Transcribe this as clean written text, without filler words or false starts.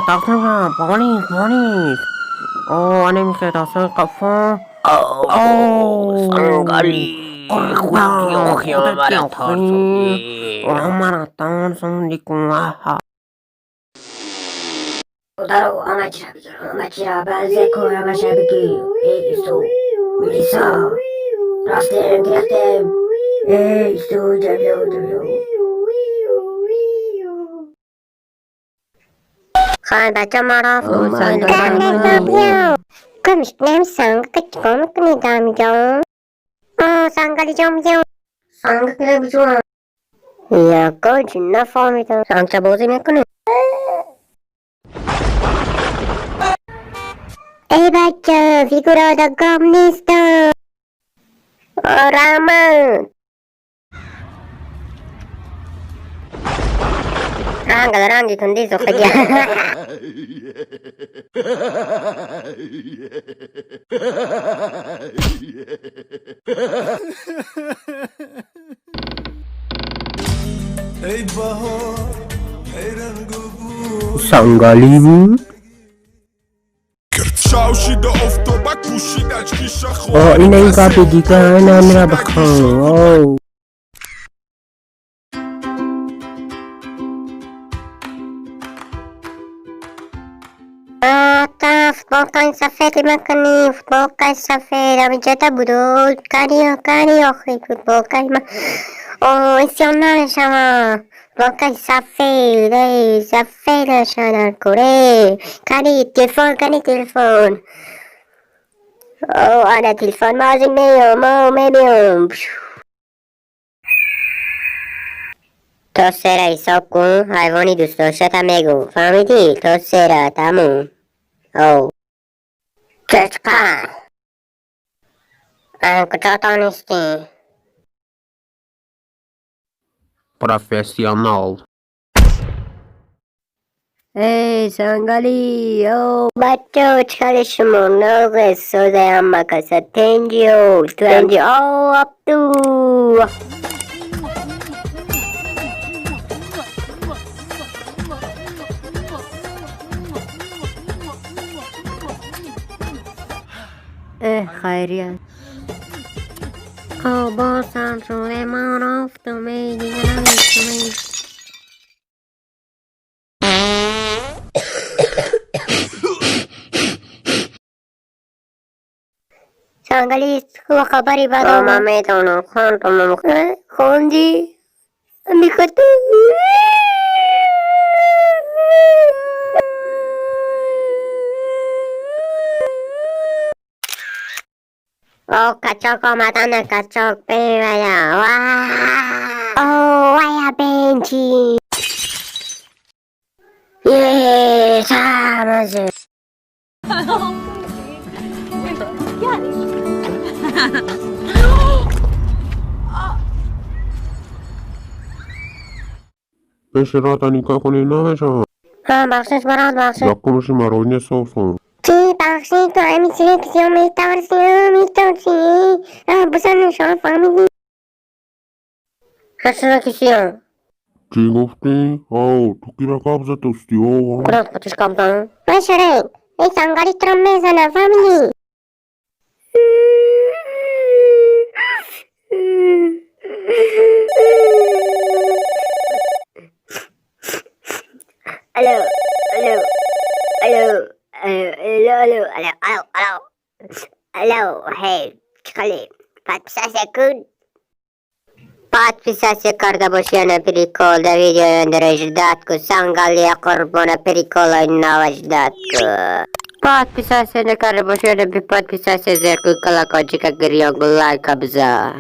داستان پلیس پلیس او انا میشه داستان قفا او سانگالی خان بچه ما رفت. نفهمیدم سانگ چه بازی میکنه. ای بچه فیگورا دا گام نیستم رحمت رنگ رنگی کندی سوختگی. ای بهار ای رنگ و بو سانگالی بود. او این این کاپی دیگه این امیرا بخون او. تا فوتبال سفید میکنی فوتبال سفید همینجا بودو کاری کاری آخی فوتبال ما او اسیان نشما فوتبال سفید ای سفید شدن کره کاری تلفن کاری تلفن او انا تلفن مازی میام او میام. تا سه را حساب کن حیوانی دوست داشته میگو فهمیدی تا سه را تموم او چچقا کجا تانستی؟ Professional. ای سانگالی او بچه چکار شما نوغ سوده اما کسا تنجیو تنجی او اپتو اه خیریت او بازم شده من رفتم ای دیگه نمیتونم. سانگالی خبری بدم ما میدونم خواندم خوندی میکردی. او کچاک آمدن کچاک بیویا او ویا بنچی یه سامزه. بشه را نگاه کنی نمیشه. ها بخشش برات بخشش. یکمشی مرونی سوسون. چی بخشی تو همین چیزی کسی میترسی میترسی بزن شما فهمیدی خسته کسی چی گفتی؟ او تو کی به قبض دوستی او کدام خودش کامتان بشره ای سانگالی تو رو میزنه فهمیدی. الو الو الو الو الو الو الو الو الو هی چخلی подписаться кун подписаться карда боши на прикол да видео ждать ку сангалия қурбона прикола нава ждать ку подписаться накарда боши на подписаться зер ку колокольчика гирён лайка биза.